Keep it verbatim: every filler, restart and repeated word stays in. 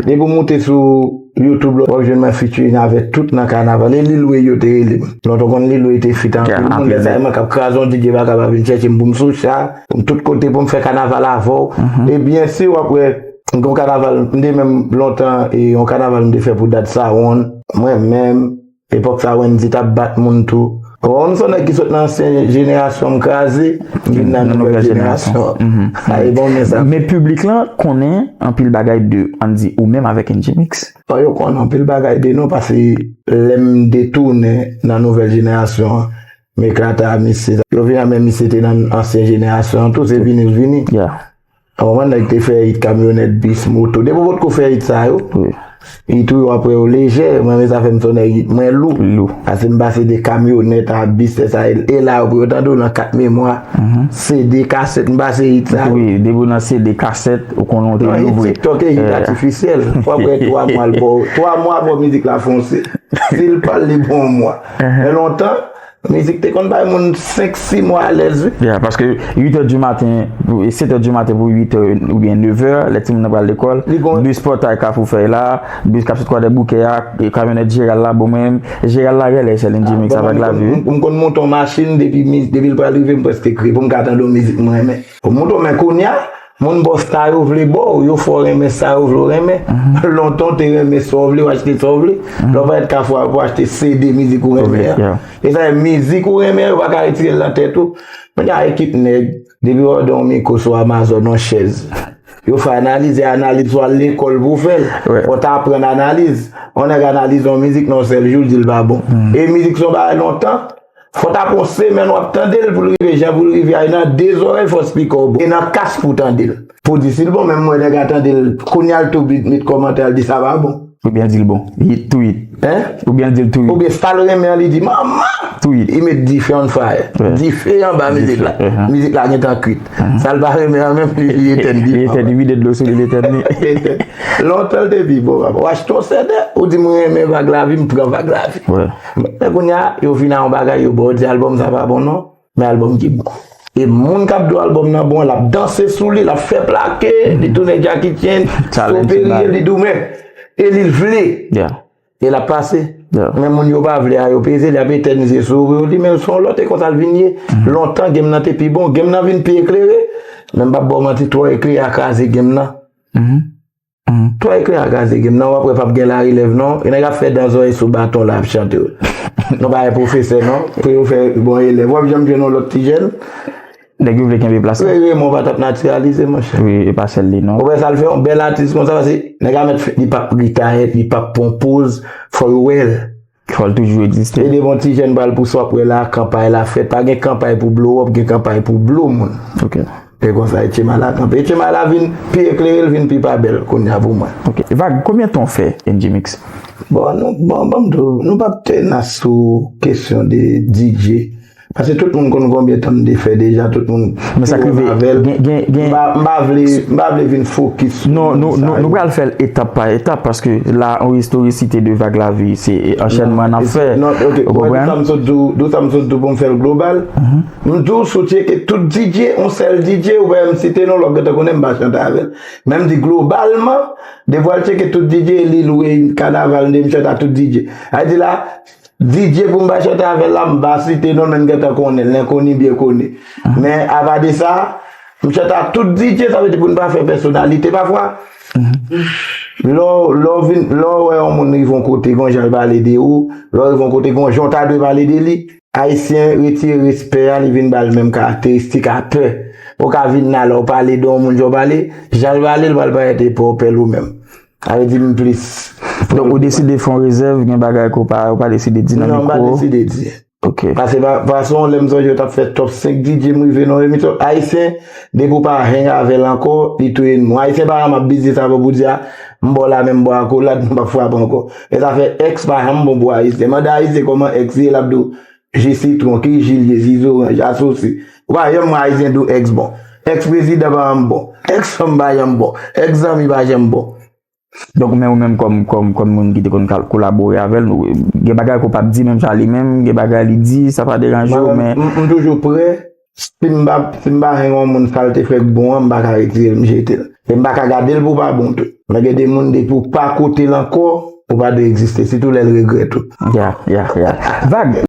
Depi w moute sou YouTube la, w ap jwenn mwen featuring avèk tout nan kanaval. E Lil Wayne yo te rele m. Lontan w konn Lil Wayne te feat anpil moun, lè sa e mwen k ap kraze yon D J pa ka pa vin chèche m pou m sou cha, pou m tout kote pou m fè kanaval avè w. E byen si w ap wè, m gen yon kanaval, m te menm lontan, e yon kanaval m te fè pou Dad Sawon, mwen menm, epòk sa Wendy t ap bat moun tou. Bon, m se yon nèg ki sot nan ansyen jenerasyon m kraze, m vin nan nouvèl jenerasyon. Sa e bon men sa. Men piblik lan konnen anpil bagay de, ann di, ou menm avèk N J Mix. Bon, yo konnen anpil bagay de nou, paske lè m detounen nan nouvèl jenerasyon an, m eklate a misye. Yo vin a men misye te nan ansyen jenerasyon an tou, se vini l vini. Ou konprann, nèg te fè hit kamyonèt, bis, moto. Depi w potko fè hit sa yo, hit ou yo ap wè yo lejè. Mwen menm sa fè m se yon nèg hit mwen lou. Paske m pase de kamyonèt a bis, sa e, e la yo pou yo tande w nan kat memwa. C D, kasèt, m pase hit sa yo. Wi, depi w nan C D, kasèt, ou konnen w te lou vre. Non, hit TikTok e hit atifisyèl. W ap wè twa mwa l ba w. Twa mwa ba w mizik la fonse. Si l pa l, li pran yon mwa. Men lontan, mizik te konn bay moun senk, sis mwa alèz, wi. Yeah, paske uit è di maten, pou, e sèt è di maten pou uit è oubyen nèf è, lè timoun nan pral lekòl, bis Pòtay Kafou Fèy la, bis k ap sot Kwadèboukè a, e kamyonèt Jeral la, bon, mwen, Jeral la rèlè sèl N J Mix avèk lavi, wi. M konn monte yon machin, depi, depi l pral rive, m prèske kriye, pou m ka tande yon mizik mwen renmen. Pou m montre w, men kounye a, moun ba w sa yo vle ba w, yo fè w renmen sa yo vle w renmen. Lontan w te renmen sa w vle, w achte sa w vle. Lè w parèt Kafou a, pou w achte C D mizik ou renmen an. E sa, mizik ou renmen an, yo pa ka retire l nan tèt ou. Kounye a, ekip nèg, depi w ode yon mikwo sou Amazon, yon chèz. Yo fè analiz, e analiz ou al lekòl pou w fè l. Fò w ta aprann analiz. Yon nèg analize yon mizik nan yon sèl jou, l di l pa bon. E mizik se yon bagay lontan. Fò w ta pran yon semèn w ap tande l pou l rive jan pou l rive a, e nan de zòrèy fò spikè w bon. E nan kas pou w tande l. Pou w di si l bon, menm mwen nèg a tande l, kounye a l tou vit met kòmantè, l di sa pa bon. Oubyen l di l bon. Hit, tou hit. Hein? Oubyen l di l tou hit. Oubyen sa l renmen an, li di, "Manman!" Tou hit. Li met dife on fire. Dife anba mizik la. Mizik la gentan kwit. Sa l pa renmen an menm, li, li etèn li. Li etèn, li vide dlo sou li, li etèn li. Lontan l te pi bon, papa. W achte yon C D, ou di, "Mwen renmen Vag Lavi, m pran Vag Lavi." Men kounye a, yo vin a yon bagay, yo ba w di, "Albòm sa pa bon non, men albòm ki bon." E moun k ap di w albòm nan bon, l ap danse sou li, l ap fè plake, li tounen Jackie Chan, sou perye, li doumen. E li vle. E l ap pase. Men moun yo pa vle a, yo peze, li ap etèn zye sou ou, yo di, "Men l se yon lòt, e konsa l vin ye." Lontan, game nan te pi bon. Game nan vin pi eklere. Men m p ap ba w manti, twò eklere a kraze game nan. Twò eklere a kraze game nan, w ap wè p ap gen larelèv non. E nèg ap fè dan zòrèy sou baton la ap chante. Nou pa gen pwofesè non, pou yo fè bon elèv. W ap janm jwenn yon lòt ti jèn. Nèg yo vle kenbe plas la. Wi, wi, Raymond pa t ap natiralize, monchè. Wi, e pa sèl li non. Ou wè sa l fè, yon bèl atis konsa, paske nèg la mèt fè, li p ap retire, li p ap pran poz, fò yo wè l. Fò l toujou egziste. E depi yon ti jèn pral pouse, w ap wè la, kanpay la fèt. Pa gen kanpay pou blow up, gen kanpay pou blow moun. Ok. E konsa Etchema la kanpe. Etchema la vin pi eklere, l vin pi pa bèl kounye a pou mwen. Ok. Vag, konbyen tan w fè N J Mix? Bon, nou, bon, bon, m di w, nou p ap tenas sou kesyon de D J. Paske tout moun konn konbyen tan m te fè deja, tout moun ki wè m avè l. M pa, m pa vle, m pa vle vin fokis sou moun sa yo. Non, nou, nou, nou pral fè l etap pa etap, paske la, yon istorisite de Vag Lavi, se anchènman n ap fè. Non, ok, ou wè, di sa m sot di w, di sa m sot di w pou m fè l global. M di w, si w tcheke tout D J, yon sèl D J, ou wè m site non, lè w gentan konnen m pa chante avè l. Men m di globalman, depi w al tcheke tout D J, Lil Wayne, kanaval, m di m chante a tout D J. Sa vle di la, D J pou m pa chante avè l la, m pa site non, men n gentan konnen l, lenkoni byen koni. Men apa de sa, m chante ak tout D J, sa vle di pou n pa fè pèsonalite pafwa. Lè w, lè w vin, lè w wè yon moun rive yon kote, gon jan l pale de ou, lè w rive yon kote, gon jan w ta dwe pale de li, Ayisyen retire respè a, li vin ba l menm karakteristik a pè. Ou ka vin la, lè w pale de yon moun, jan w pale, jan l pale, l pral parèt epè w pè l ou menm. Sa vle di m plis. Donk, ou deside fè yon rezèv, gen bagay ke w pa, ou pa deside di nan mikwo? Non, m pa deside di. Ok. Paske pa, fason lè m sonje yo t ap fè top senk D J, m rive nan yon emisyon, Ayisyen, depi w pa hang avè l ankò, li touye nou. Ayisyen pa renmen ap biznis avè w pou di a, m ba w la men m ba w akolad, m p ap frape ankò. E sa fè èks pa janm bon pou Ayisyen. Mande Ayisyen kòman èks ye, l ap di w, ji sitwon, ki ji l ye, ji zoranj, asosi. Ou pa janm wè Ayisyen di w èks bon. Èks prezidan pa janm bon. Èks fanm pa janm bon. Èks zanmi pa janm bon. Donk, men ou menm kòm, kòm, kòm moun ki te konn kal-, kolabore avè l, nou, gen bagay ke w p ap di menm jan li menm, gen bagay li di, sa pa deranje w, men. Mwen, m, m toujou prè, si m pa, si m pa hang yon moun, sa l te fè k bon an, m pa ka retire l, m jete l. E m pa ka gade l pou pa bon tou. Lè gen de moun depi w pa kote l ankò, ou pa dwe egziste, sitou lè l regrèt ou. Yeah, yeah, yeah. Vag,